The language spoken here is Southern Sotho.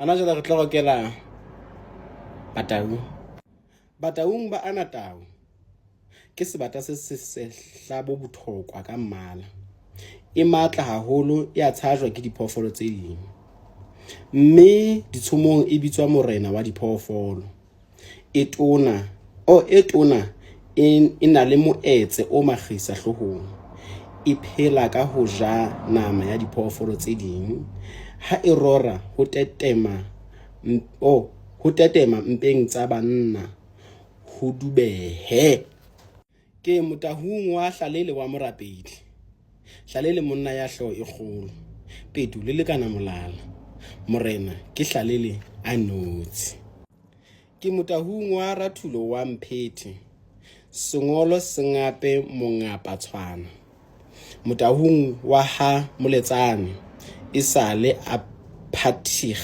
Hona jwale re tlo rokela Batau. Bataung ba ana tau. Ke sebata se sesehla bo bothokwa ka mmala. E matla haholo e a tshajwa ke diphoofolo tse ding. Mme ditshomong e bitswa morena wa diphoofolo. E tona, oh e tona e, e na le moetse o makgisa hloohong. E phela ka ho ja nama ya diphoofolo tse ding. Ha e rora ho tetema oh, ho tetema mpeng tsa banna ho dubehe. Ke motahung wa Hlalele wa morapedi. Hlalele monna ya hlooho e kgolo. Petu le lekana molala. Morena ke Hlalele a notshi. Ke motahung wa Rathulo wa Mphethe. Sengolo sengape mongapa tshwana. Motahung wa ha Moletsane e sale a phathiga.